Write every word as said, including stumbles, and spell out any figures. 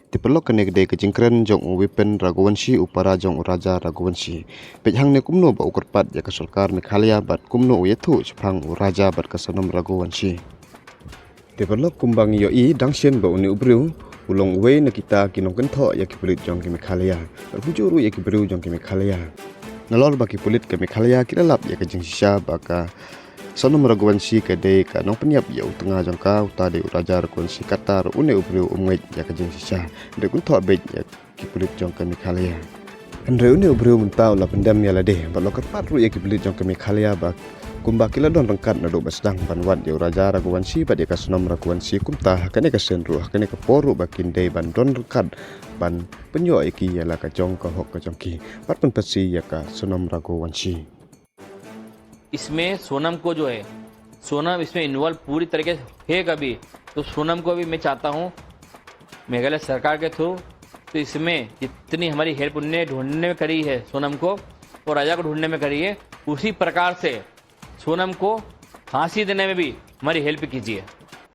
Te paralok, kane ka dei ka jingkren jong u Wipen Raghuvanshi, u para jong u Raja Raghuvanshi. Peit hangne kumno ba u kyrpad ïa ka sorkar Meghalaya bad kumno u ïathuh shaphang u Raja bad ka Sonam Raghuvanshi. Te paralok, kumba ngi ïohi dang shen ba une u briew u long uwei na kita ki nongkynthoh ïa ki pulit jong ka Meghalaya bad kumjuh ruh ïa ki briew jong ka Meghalaya. Nalor ba ki pulit ka Meghalaya ki la lap ïa ka jingshisha ba ka Sonam Raghuvanshi ka dei ka nongpynïap ïa u tnga jong ka, uta dei u Raja Raghuvanshi, kata ruh une u briew um ngeit ïa ka jingshisha. Dei kynthoh beit ïa ki pulit jong ka Meghalaya. Hynrei une u briew mynta u la pyndem ïa lade bad la kyrpad ruh ïa ki pulit jong ka Meghalaya ba kumba ki la don ryngkat naduh ba sdang ban wad ïa u Raja Raghuvanshi bad ïa ka Sonam Raghuvanshi, kumta ha kane ka sien ruh, ha kane ka por ruh ba kin dei ban don ryngkat ban pynïoh ïa ki ïa la ka jong ka hok ka jong ki bad pynpasi ïa ka Sonam Raghuvanshi. इसमें सोनम को जो है, सोनम इसमें इन्वॉल्व पूरी तरीके से है कभी, तो सोनम को भी मैं चाहता हूँ मेघालय सरकार के थ्रू, तो इसमें जितनी हमारी हेल्प उनने ढूंढने में करी है सोनम को और राजा को ढूंढने में करी है, उसी प्रकार से सोनम को फांसी देने में भी हमारी हेल्प कीजिए।